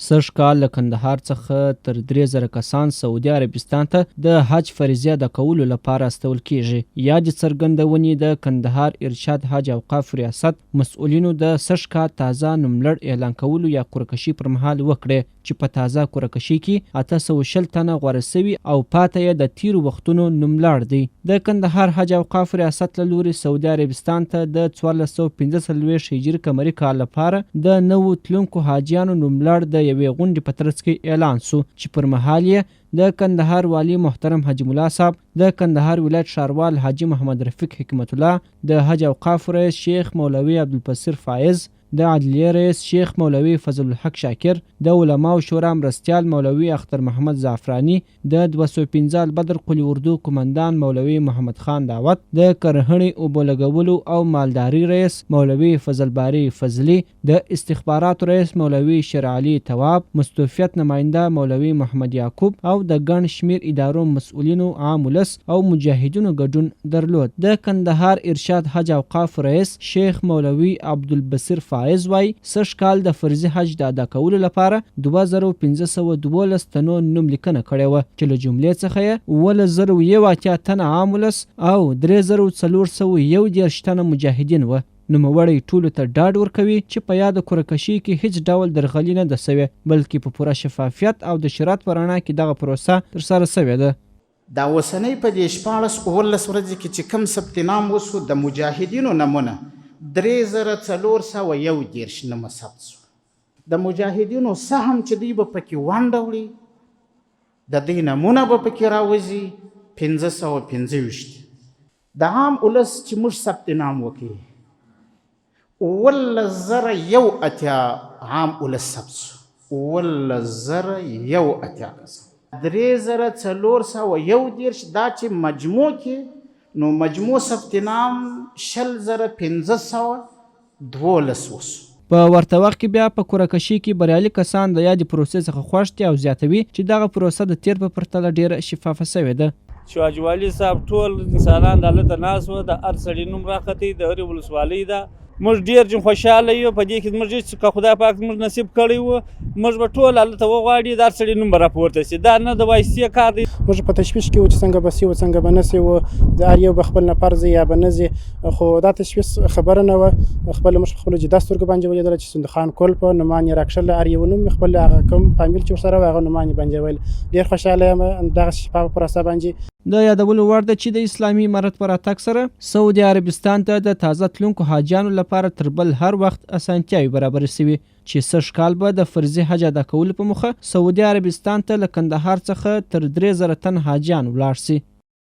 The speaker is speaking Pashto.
سږ کال له کندهار څخه تر 3000 کسان سعودي عربستان ته د حج فریضې ادا کولو لپاره استول کېږي. یادې څرګندونې د کندهار ارشاد حج اوقافو ریاست مسؤلینو د سږ کال تازه نوملړ اعلان کولو یا قرعه کشۍ پر مهال وکړې چې په تازه قرعه کشۍ کې 820 تنه غوره شوي او پاته یې د تېرو وختونو نوملړ دی. د کندهار حج اوقافو ریاست له لوري سعودي عربستان ته د 1445 هجري قمري کال لپاره د نوو تلونکو حاجیانو نوملړ د یوې غونډې په ترڅ کې اعلان شو چې پر مهال یې د کندهار والي محترم حاجي ملا صاحب، د کندهار ولایت ښاروال حاجي محمد رفیق حکمت الله، د حج اوقافو رئیس شیخ مولوي عبدالبصیر فایز، د عدلیې رئیس شیخ مولوي فضل الحق شاکر، د علماوو شورا مرستیال مولوي اختر محمد زعفراني، د 205 البدر قول اردو قومندان مولوي محمد خان دعوت، د کرهڼې، اوبو لګولو او مالدارۍ رئیس مولوي فضل باري فضلي، د استخباراتو رئیس مولوي شیرعلي تواب، مستوفیت نماینده مولوي محمد یعقوب او د ګڼ شمېر ادارو مسؤلینو، عام ولس او مجاهدینو ګډون درلود. د کندهار ارشاد حج اوقافو رئیس شیخ مولوي عبدالبصیر فایز وايي، سږ کال د فرضي حج د ادا کولو لپاره 2512 تنو نوم لیکنه کړې وه چې له جملې څخه یې 17081 تنه عام ولس او 3431 تنه مجاهدین وه. نوموړی ټولو ته ډاډ ورکوي چې په یاده قرعه کشۍ کې هیڅ ډول درغلي نه ده شوې، بلکې په پوره شفافیت او د شریعت په رڼا کې دغه پروسه ترسره شوې ده. دا اوسنۍ په دې 16 17 ورځې کې چې کوم ثبت نام وسو د مجاهدینو نمونه 3431 نومه ثبت سو. د مجاهدینو سهم چې دوی به پکې ونډه وړي د دوی نمونه به پکې راوځي 525. د عام ولس چې موږ ثبت نام وکړي 17081 عام ولس ثبت شو، 17081 کسان، 3431. دا چې مجموع کې نو مجموع ثبت نام 20512 وسو. په ورته وخت کې بیا په قرعه کشۍ کې بریالي کسان د یادې پروسې څخه خوښ دي او زیاتوي چې دغه پروسه د تېر په پرتله ډېره شفافه شوې ده. چې حاجي والي صاحب ټول انسانان دلته ناست وو، د هر سړي نوم راختی، د هرې ولسوالۍ ده. موږ ډېر جن خوشحاله یو په دې کې. موږ هېڅ که خدای پاک موږ نصیب کړی وو، موږ به ټول هلته وغواړي، د هر سړي نوم به راپورته شي. دا نه د وایسې کار دی. موږ په تشویش کې وو چې څنګه به سي او څنګه به نه سي، و د هر یو به خپل نفر ځي یا به نه ځي، خو دا تشویش خبره نه وه. خپل موږ په خپلو جدا سترګو باندې ولیدله چې صندوقان کل په نومان یې راکښل، هر یو نوم خپل هغه کوم فامیل چې ورسره وه هغه نومان یې باندې ویل. ډېر خوشحاله یم دغه شفافه پروسه باندې. د یادولو وړ ده چې د اسلامي امارت په راتګ سره سعودي عربستان ته د تازه تلونکو حاجیانو لپاره تر بل هر وخت اسانتیاوې برابرې شوي چې سږ کال به د فرضي حج ادا کولو په موخه سعودي عربستان ته له کندهار څخه تر 3000 تنه حاجیان ولاړ شي.